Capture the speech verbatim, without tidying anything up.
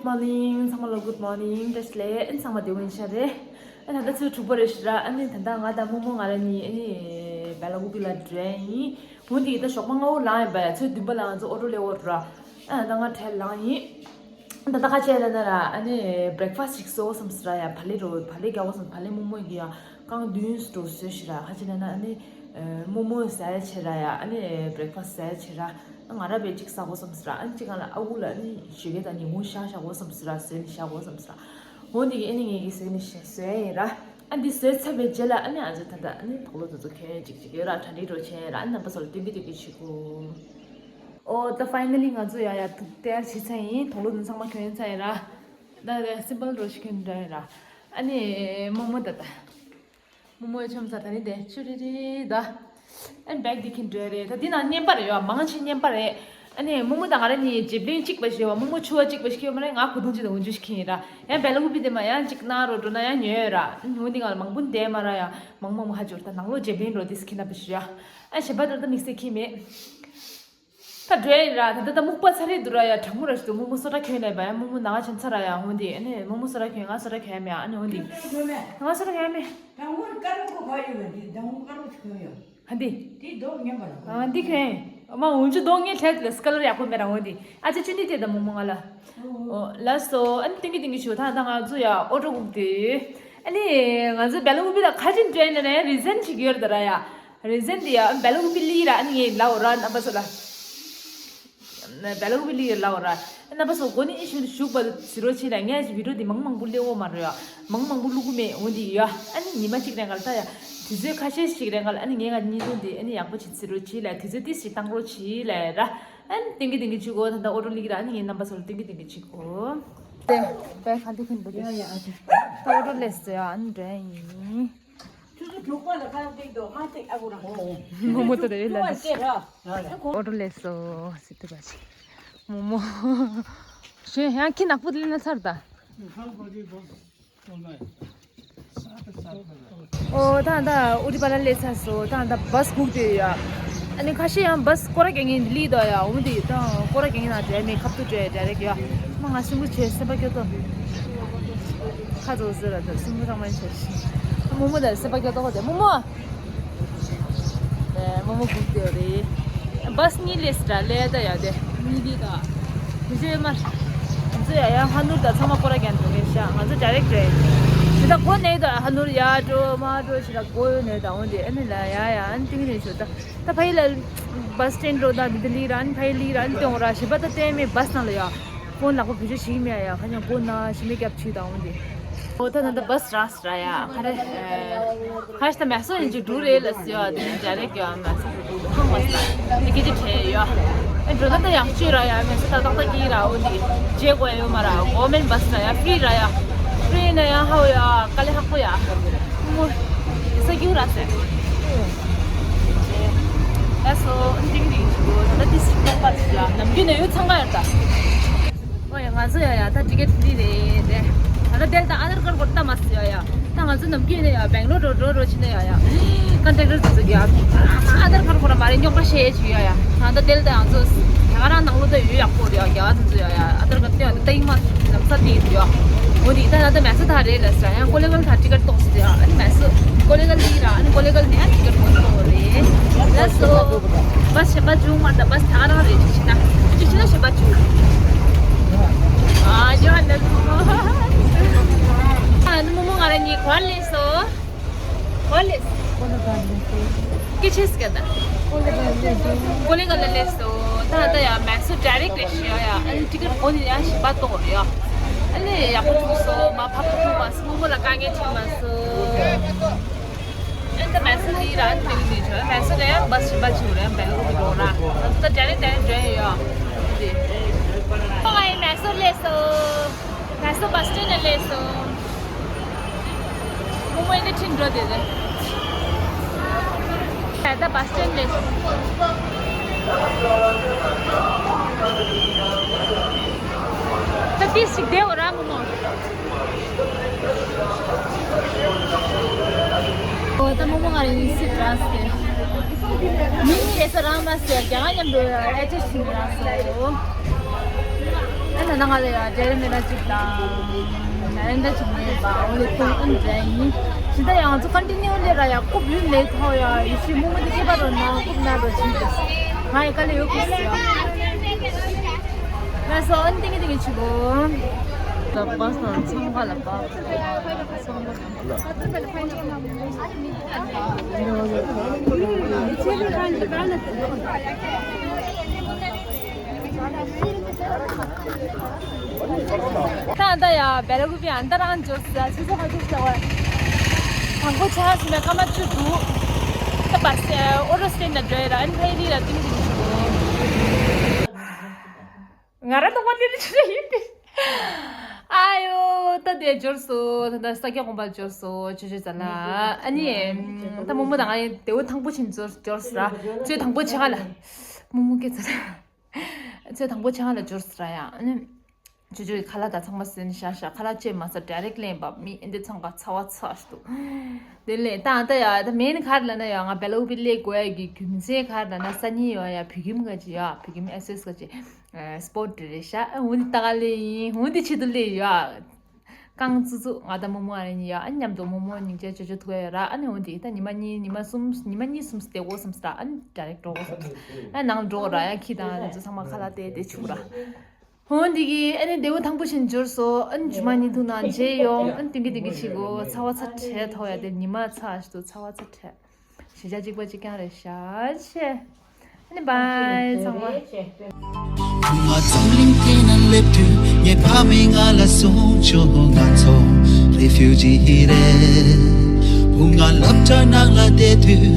Morning. ཚང་མ་ལ་good morning. བཀྲ་ཤིས་བདེ་ལེགས། ཨ་ནི་ཚང་མ་བདེ་པོ་ཡིན་ཤག་རེད། ཨ་ནི་ད་ལྟ་ཚོད་དྲུག་པ་རེད་ཤག་ར། ཨ་ནི་ད་ལྟ་ང་དང་རྨོ་མོ་ང་ར་གཉིས་ཨ་ནི་སྦེ་ལ་ཀུ་པི་ལ་འགྲོ་ཡ་ཡིན། འོན་ཏེ་ད་ཞོགས་པ་སྔ་པོ་ལངས་ཡིན་པ་ཡ། ཚོད་བདུན་པ་ལ་ང་ཚོ་ཨོ་ཊོ་སླེབས་ཡོད་ར། ཨ་ནི་ད་ང་གྲལ་ལངས་ཡིན། ད་ལྟ་ཁ་ཆེ་ལ་ན་ར། ཨ་ནི་breakfast ཞིག་བཟོ་བསམ་སི་ར་ཡ། བག་ལེབ་རོ་བག་ལེབ་རྒྱག་དགོས་བསམ། བག་ལེབ་རྨོ་མོ་གི་ཡ་རྐང་བདུན་འགྲོ་བཟོས་ཤི་ར། ཁ་ཆེ་ལ་ན་ཨ་ནི་རྨོ་མོ་ཟས་ཆེ་ར་ཡ། ཨ་ནི་breakfast ཟས་ཆེ་ར། ང་ར་བས་གཅིག་ཟ་དགོས་བསམ་སི་ར། ཨ་ནི་གཅིག་གང་ལ་ཨ་ཁུ་ལ་ཨ་ནི་ཞོགས་ཀས་དང་ཉིན་གུང་ཤ་བཞག་དགོས་བསམ་སི་ར། བཟོས་ནི་བཞག་དགོས་བསམ་སི་ར། འོ་འདི་གི་ཨ་ནི་ངས་གི་བཟོས་ནི་བཟོས་ཡིན་ར། ཨ་འདི་བཟོས་ཚར་བའི་རྗེས་ལ་ཨ་ནི་ང་ཚོ་ད་ལྟ་ཨ་ནི་དོག་ལོ་དེ་ཚོ་གྱོན་ཅིག་ཅིག་ཡོད་ར། གྲ་སྒྲིག་འགྲོ་བྱས་ར། ཨ་ནི་རྣམ་པ་ཚོ་ལ་སྟོན་པའི་དེ་གི་ཞིག་གོ། ཨོ་ད་finally ང་ཚོ་ཡ་ཡ་ཐུག་ཏེར་བྱེད་ཚར་ཡིན། དོག་ལོ་དེ་ཚང་མ་གྱོན་ཚར་ཡིན་ར། ད་ད་simple འགྲོ་ཞིག་གྱོན་འདྲ་ཡིན་ར། ཨ་ནི་རྨོ་མོ་ད་ད། རྨོ་མོའི་ཆོམ་ས་ད་ནི་དེ་ཆུ་རི་རི་ད། ཨན་བེག་འདི་ཁྱེར་འགྲོ་རེད། ད་འདི་ནང་བརྙན་པར་ཡོད། མང་ཆེ་བརྙན་པར་རེད། ཨ་ནི་རྨོ་མོ་དང་ང་ར་གཉིས་ཇེ་བླིན་གཅིག་པ་ཞིག་ཡོད། རྨོ་མོ་ཕྱུ་པ་གཅིག་པ་ཞིག་ཡོད་མ་རེད། ང་གོས་ཐུང་གཅིག་དང་འོན་ཆུ་ཞིག་ཁྱེར་ཡིན་ར། ཡང་བེ་ལ་ཀུ་པི་དེ་མ་ཡང་གཅིག་གནང་རོགས་འགྲོ་ན་ཡང་ཉོས་ཡོད་ར། འོན་ཏེ་ང་ལ་མང་པོ་འདས་མ་ར་ཡ། མང་མང་མ་ཧ་ཅོར་ད་ནང་ལོགས་ཇེ་བླིན་རོ་དིས་ཁྱེར་ན་པ་ཞིག་ཡ། ཨ་ཞེ་པ་ད་ད་དམིགས་བསལ་ཁྱེར་མེད། ད་འགྲོ་ཡ་ཡིན་ར། ད་ད་ད་སྨུག་པ་ཚ་རེད་འདུག་ར་ཡ། གྲང་མོ་ར་ཞིག་འདུག་རྨོ་མོ་སོ་ཊ་གྱོན་ལས་པ་ཡ། རྨོ་མོ་ནང་ཆེན་ཚ་ར་ཡ། འོན་ཏེ་ཨ་ནི་རྨོ་མོ་སོ་ཊ་གྱོན། ང་སོ་ཊ་གྱོན་མེད། ཨ་ནི་འོན་ཏེ་ང་སོ་ཊ་གྱོན་མེད། ཨ་འདི་འདི་གྱོན། ཨ་འདི་གྱོན། ཨ་མ་འོན་ཆུ་རྡོག་ངས་ཐད་ལ་སི་ཀ་ལར་ཡག་པོ་མེད་ར། འོན་ཏེ་ཨ་ཅེ་ཆུ་ནི་དེ་ད་རྨོ་མོ་ང་ལ། ཨོ་ལགས་སོ། ཨ་ནི་ཏིང་གི་ཏིང་གི་ཞུ། ད་ད་ང་ཚོ་ཡ་ཨོ་ཊོ་སྒུག་དེ། ཨ་ནི་ང་ཚོ་བེ་ལ་ཀུ་པི་ལ་ཁ་ཆེན་འགྲོ་ཡ་ན་རེ་རི་ཛན་ཞིག་ཡོད་ར་ད་ར་ཡ། རི་ཛན་དེ་ཡ་བེ་ལ་ཀུ་པི་ལི་ར། ཨ་ནི་ངས་ལའོ་ར་རྣམ་པ་ཚོ་ལ། བེ་ལ་ཀུ་པི་ལི་ར་ལའོ་ར། རྣམ་པ་ཚོ་གོ་ནི་ཨི་ཤུ་ཞུགས་པ་ཟི་རོ་ཆེ་ལ། ངས་བི་ཌིའོ་དེ་མང་མང་པོ་ལེའོ་མ་རེད་ཡ། མང་མང་པོ་ལུ་གུ་མེད། འོ་དེ་ཡ། ཨ་ནི་ཉི་མ་གཅིག་རེ་འགལ་ད་ཡ། དུས་ཚོད་ཁ་ཤས་ཤིག་རེ་འགལ། ཨ་ནི་ངས་ང་གཉིས་དོན་དེ་ཨ་ནི་ཡག་པོ་བྱེད་ཟི་རོ་ཆེ་ལ། དུས་ཚོད་ཏིས་ཞིག་བཏང་རོགས་བྱེད་ལ་ར། ཨ་ནི་ཏིང་གི་ཏིང་གི་ཅིག་གོ། ད་ད་ཨོ་ཊོ་ལི་ར། ཨ་ནི་ངའི་རྣམ་པ་ཚོ་ལ་ཏིང་གི་ཏིང་གི་ཅིག་གོ། དེ་བེ་ག་འདི་ཁུན་པོ་དེ། ད་ཨོ་ཊོ་ལས་ཟེར་ཡ། ཨ་ནི་འདྲ་ཡིན། ཆུ་ཚོད་དྲུག་པ་ལ་ཁ་གཏད་དོ་མ་གཏད་ཨ་ཁུ་ར། རྨོ་མོ་ད་རེད་ལ། ཆུ་ཚོད་དྲུག་པ་གཏད་ར། ཨོ་ཊོ་ལས་སོ་ཟེར་དུ་བ་ཅིག་རྨོ་མོ། ཞེ་ཡང་ཁྱི་ནག་པོ་དེ་ལ་ན་ཚར་ད། ཨོ་ད་ད་ཨུ་རི་པ་ལ་སླེབས་ཚར་སོང་། ད་ད་བཱས་སྒུག་བསྡད་ཡོད་ཡ། ཨ་ནི་ཁ་ཤས་ཡང་བཱས་སྐོར་ར་རྒྱག་མཁན་སླེབས་འདུག་ཡ། འོ་དེ་ད་སྐོར་ར་རྒྱག་མཁན་ན་འབྲེལ་མེད་ཁབ་ཏུ་སྤྲད་ཌའི་རེག་ཡ། མ་ང་སེམས་པ་ཆེ། སེམས་པ་སྐྱོ་ཏོ། ཁ་ཚོ་ཟེར་ར་ད་སེམས་པ་གཙང་མ་ཆེ་ཤི། རྨོ་མོ་ད་སེམས་པ་སྐྱོ་ཏོ་ཧོ་དེ་རྨོ་མོ། ཨེ་རྨོ་མོ་སྒུག་བསྡད་ཡོད་རེད། བཱས་གཉིས་སླེབས་སི་ད་ལས་ད་ཡ་དེ་གཉིས་དེ་ད། དེ་ཚོ་ཡོད་མ། ང་ཚོ་ཡ་ཡ་ཧ་ནུར་དང་ཚང་མ་སྐོར་ར་རྒྱག་འགྲོ་མཁན་ཤག་ང་ཚོ་ཌའི་རེག་རེད། དེ་ད་སྒོ་ནས་ད་ཧ་ནུར་ཡར་འགྲོ་མར་འགྲོ་ཞེ་དྲག་སྒོ་ཡོད་ནས་ད། འོ་དེ་ཨ་ནི་ལ་ཡ་ཡ་ཨ་ནི་ཏིང་ནས་ཞོ་ད། ད་ཕ་ཡི་ལ་བཱས་སི་ཊེན་འགྲོ་ད་འདི་ད་ལི་ར། ཨ་ནི་ཕ་ཡི་ལི་ར། ཨ་ནི་སྟོན་ར་ཞེ་པ་ད་བལྟས་མེད་བཱས་ནང་ལ་ཡ། ཕོན་ལག་པ་བེད་སྤྱོད་བྱེད་མེད་ཡ། ཁ་ཉག་སྒོ་ན་ཞི་མི་རྒྱབ་ཆུ་ད། འོ་དེ། ཨོ་ད་ད་ད་བཱས་རག་སི་ར་ཡ། ཁ་རེ་ཁ་ཤ་ད་མེ་སོ་ཡིན་ཅིག་འགྲུ་རེད་ལ་སི་ཡ། དེ་ནི་ཌའི་རེག་ཡ་མེ་སོ་འགྲུ་ཐང་བ་སི་དེ་གི་ཅི་ཁྲེ་ཡ། ཨེ་འགྲོ་ད་ད་ཡག་ཅུ་ར་ཡ། མེ་སོ་ད་ཏག་ཏག་གི་ར། འོ་དེ་རྗེས་གོ་ཡ་ཡོད་མ་ར། གོ་མེན་བཱས་ར་ཡ། ཧྥི་རི་ར་ཡ། ཧྥི་རི་ན་ཡ་ཧའོ་ཡ་དཀའ་ལས་ཁག་པོ་ཡ། མོ། ས་རྒྱུ་ར་སེ། ལགས་སོ། ཨ་ནི་ཏིང་རིང་ཞིག་གོ། ད་ལྟ་ཏི་སི་ཐོག་པ་ཞིག་ལ་ནམ་རྒྱུན་ནས་ཡོད་ཚང་ག་ཡོད་ད། ཨོ་ཡ་ང་ཚོ་ཡ་ཡ་ད་ཊི་ཀེ་ཊི་ཕི་རི་རེད་དེ། ད་ལྟ་དེ་ལ་ད་ཨ་དར་ཀར་ཌ་ཁོ་ར་ལྟ་མ་སི་ཡ་ཡ། ད་ང་ཚོ་ནམ་རྒྱུན་ནས་ཡ་བེང་ལོར་འགྲོ་འགྲོ་འགྲོ་ཕྱིན་ན་ཡ་ཡ། ཀོན་ཊེག་ཊར་དེ་ཚོ་གི་ཡ། ཨ་དར་ཀར་ཁོ་ར་མ་རེད། རྙོག་དྲ་བཤད་ཅིག་ཡ་ཡ། ད་ལྟ་དེ་ལ་ད་ང་ཚོ་དེ་ག་རང་ནང་ལོ་ད་ཡོད་ཡག་པོ་རེད་ཡ། རྒྱ་གར་དེ་ཚོ་ཡ་ཡ། ཨ་དར་ཀར་ཌ་དེ་ཡ་ད་ད་ཡིན་མ། ལམ་སང་དེ་ཡིན་ཡ། འོ་དེ་ད་ད་ད་མེ་སོ་ད་རེད་ལ་ས་ཡང་ཀོ་ལེ་གལ་ད་ཊི་ཀེ་ཊི་ཏོག་སི་དེ་ཡ། ཨ་ནི་མེ་སོ་ཀོ་ལེ་གལ་དེ་ཡིན་ར། ཨ་ནི་ཀོ་ལེ་གལ་ནས་ཡང་ཊི་ཀེ་ཊི་ཏོག་སི་ཏོག་རེད། ལགས་སོ། བཱས་ཞེ་པོ་ཅིག་མ་ད་བཱས་ད་ག་རང་རེད། ཅིག་ཕྱིན་ན་ཅིག་ཕྱིན་ན་ཞེ་པོ་ཅིག་ཨ་ཡོ་ཧ་ལ་ལོ། ཨ་ནི་རྨོ་མོ་ང་ར་གཉིས་གོ་ལེ་སོ། ཀོ་ལེ་སི། ཀི་ཆེས་ཀ་ད། ཀོ་ལེ་གལ་ལ་སླེབས་སོང་། ད་ད་ཡ་མེ་སོ་ཌའི་རེག་རེད་ཤི་ཡ་ཡ། ཨ་ནི་ཊི་ཀེ་ཊི་གོ་ནི་ཡ་ཞེ་པོ་ཏོག་རེད་ཡ། ཨ་ནི་ཡག་པོ་ཐུག་སོང་། མ་ཕབ་པ་ཐུག་མ་སོང་། རྨོ་མོ་ལ་དཀའ་ངལ་འཕྲད་མ་སོང་། ཨ་ནི་ད་མེ་སོ་ལི་ར་ཨ་ནི་ཊི་ཀེ་ཊི་ལི་ཆོ་མེ་སོ་ལ་ཡ་བཱས་ཞེ་པོ་ཅིག་རེད། བེང་ལོར་འགྲོ་ར། ད་ཌའི་རེག་ཌའི་རེག་འགྲོ་ཡ་ཡ། ཨ་ནི་ཁོ་ང་ཡི་མེ་སོ་སླེབས་སོང་། ད་སོ་བཱས་སི་ཊེན་ལ་སླེབས་སོང་། རྨོ་མོ་ཡིན་ན་ཁྲིད་འགྲོ་དེ་རེད། ད་ལྟ་བཱས་སི་ཊེན་སླེབས་སོང་། ད་ཏི་ཞིག་བསྡད་འོ་ར་རྨོ་མོ། ཨོ་ད་རྨོ་མོ་ང་རེ་ཡིན་སྲིད་ར་སེ། མིང་རེ་ས་རང་མ་སེ་རྒྱ་གར་མཉམ་དུ་ཨེ་ཅེ་ཤི་མི་ར་སོ། ཨ་ ད་ང་ལ་ཡ་ཇེ་རེ་མེ་ན་ཅིག་དང་ན་རེན་དྲ་ཅིག་མེད་པ་འོ་ལེ་ཐོང་ཨན་འདྲ་ཡིན། ཇི་ལྟར་ཡང་ཚོ་ཀོན་ཊི་ནིའུ་ལེ་ར་ཡ་རྐུབ་ཡུན་ལེ་ཐོ་ཡ་ཡུ་ཤི་མུ་མུ་དེ་སྐྱེས་པ་རོ་ན་རྐུབ་ན་རོ་ཅིག་ང་ཡི་ཀ་ལེ་ཡོ་ཁུ་སི་ཡ། ང་སོ་ཨན་ཏིང་ཏིང་ཆི་གོ། ད་བ་སོ་ཚང་པ་ལ་བ། ད་ད་ཡ་བེ་ར་གུ་པི་ཨན་ད་རང་འབྱོར་ས་ཆུ་ཚོད་ཁ་ཆུ་ཚོད་བར། དང་པོ་ཆ་སི་མེ་ཀ་མ་ཆུ་འདུག་ད་པ་སེ་ཨོ་རོ་སྟེ་ན་འགྲོ་ཡ་ར་ཨན་ཕའི་རི་ལ་ཏིང་ཏིང་ཆུ་འདུག་ང་ར་ཏོག་པ་དེ་ནི་ཆུ་ཡིན་ཏེ། ཨ་ཡོ་ད་དེ་འབྱོར་སོ། ད་ད་ས་སྐྱ་དགོན་པ་འབྱོར་སོ། ཆུ་ཆུ་ཙ་ལ་ཨ་ནི་ད་མོ་མོ་དང་ཨ་ཡི་དེའུ་དང་པོ་ཆེན་འབྱོར་འབྱོར་སོ་ར། ཚོས་དང་པོ་ཆེ་ག་ལ་མོ་མོ་སྐད་ཙ་ལ་ཚོས་དང་པོ་ཆེ་ག་ལ་འབྱོར་སོ་ར་ཡ། ཨ་ནི་ཆུ་ཆུ་ཁ་ལག་ད་ཚང་མ་ཟིན་ཤ་ཤ་ཁ་ལག་ཅེས་མ་ཚ་ཌའི་རེག་ལེན་པ་མི་ཨེ་འདི་ཚང་ག་ཚ་བ་ཚ་ཞུ་དུ། དེ་ལས་ད་ད་ཡ་ད་མེན་ག་རེ་ལ་ན་ཡ་ང་བེ་ལ་ཨུ་པི་ལེ་གོ་ཡ་གི་རྒྱུ་མཚན་ག་རེ་ལ་ན་ས་ཉིན་ཡོ་ཡ་བི་ཁིམ་ག་ཅི་ཡ་བི་ཁིམ་ཨེ་སི་ཨེ་སི་ག་ཅི་སི་པོར་ཊི་རེད་ཤ། འོན་ཏེ་ད་ག་ལེ་ཡིན་འོན་ཏེ་ཆེད་དུ་ལེ་ཡ། རྐང་བཙུགས་བཙུགས་ང་ད་མོ་མོ་ཨ་རེ་ཉི་ཡ་ཨ་མཉམ་དུ་མོ་མོ་སྙིང་རྗེ་ཅོ་ཅོ་ཐུག་ཡ་ར། ཨ་ནི་འོན་ཏེ་ད་ཉི་མ་གཉིས་ཉི་མ་གསུམ་ཉི་མ་གཉིས་གསུམ་སྟེ་འོ་གསུམ་སྟ་ཨ་ནི་ཌའི་རེག་འགྲོ་འོ་གསུམ་ཨ་ནང་འགྲོ་ར་ཡ་ཁྱི་དང་ང་ཚོ་ཚང་མ་ཁ་ལག་སྟེ་དེ་ཆུག་ར། འོན་ཏེ་གི་ཨ་ནི་དེའུ་དང་པོ་ཞིག་འབྱོར་སོ། ཨ་ནི་ཇུ་མ་ཉིན་ཐུག་ན་མཇལ་ཡོང་། ཨ་ནི་ཏིང་གི་ཏིང་གི་ཞིག་གོ་ཚ་བ་ཚ་ཁྲལ་ཐོག་ཡ་དེ་ཉི་མ་ཚ་ཞིག་ཏུ་ཚ་བ་ཚ་ཁྲལ། གཞིས་ཆགས་གཅིག་པ་གཅིག་རྐྱང་རེད་ཤག་ཆེ། ཨ་ནི་བཱའི་ཚང་མ། ང་འཛམ་གླིང་སྟེང་ན་སླེབས་དུས་ངའི་ཕ་མས་ང་ལ་གསུངས་བྱུང་། ང་ཚོ་རེ་ཕིའུ་ཇི་རེད། བུ་ང་སློབ་གྲྭ་ནང་ལ་བསྡད་དུས།